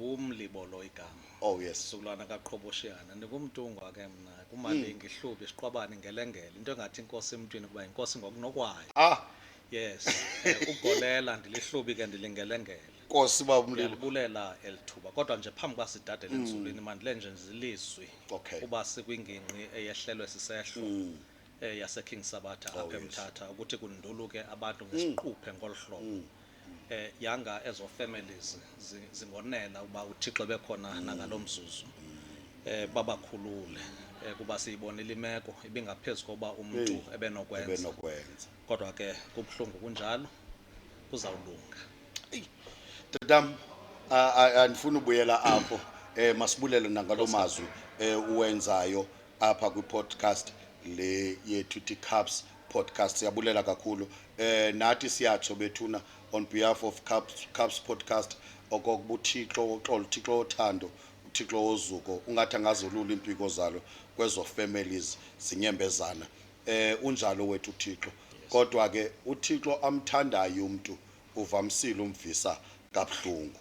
NdinguMlibo lo igama. Oh yes. Sizukulwana kaQhoboshiyana. NdinguMtungwa ke mna, kuMalingi, Hlubi, Siqwabane, Ngelengele. Into engathi inkosi emntwini kuba yinkosi ngokunokwayo. Ah. Yes. Ugolela ndilihlubi ke ndilingelengele. Nkosi baba Mlibo. Ndiyalibulela eli thuba. Kodwa nje phambi kuba sidadele enzulwini mandile nje ndilizwi. Kuba sikwingingqi eyehlelwe sisehlo. YaseKing Sabatha apha eMthatha, ukuthi kunduluke abantu ngesiquphe ngolu hlobo. Yanga ezo families zingonela uba uThixo bekhona nangalo mzuzu. Babakhulule. Kuba siyibonile imeko ibingaphezu koba umntu ebenokwenza. Ebenokwenza. Kodwa ke kubuhlungu kunjalo, kuzawulunga. Eyi, tatam, andifuni ubuyela apho. Masibulele nangalo mazwi uwenzayo apha kwi-podcast le yethu ithi Caps Podcast. Siyabulela kakhulu. Nathi siyatsho bethuna on behalf of Caps Podcast okokuba uThixo woxolo, uThixo wothando, uThixo wozuko ungathi angazolula iimpiko zalo kwezo families zinyembezana. Unjalo wethu uThixo. Kodwa ke uThixo amthandayo umntu uvamisile umvisa kabuhlungu.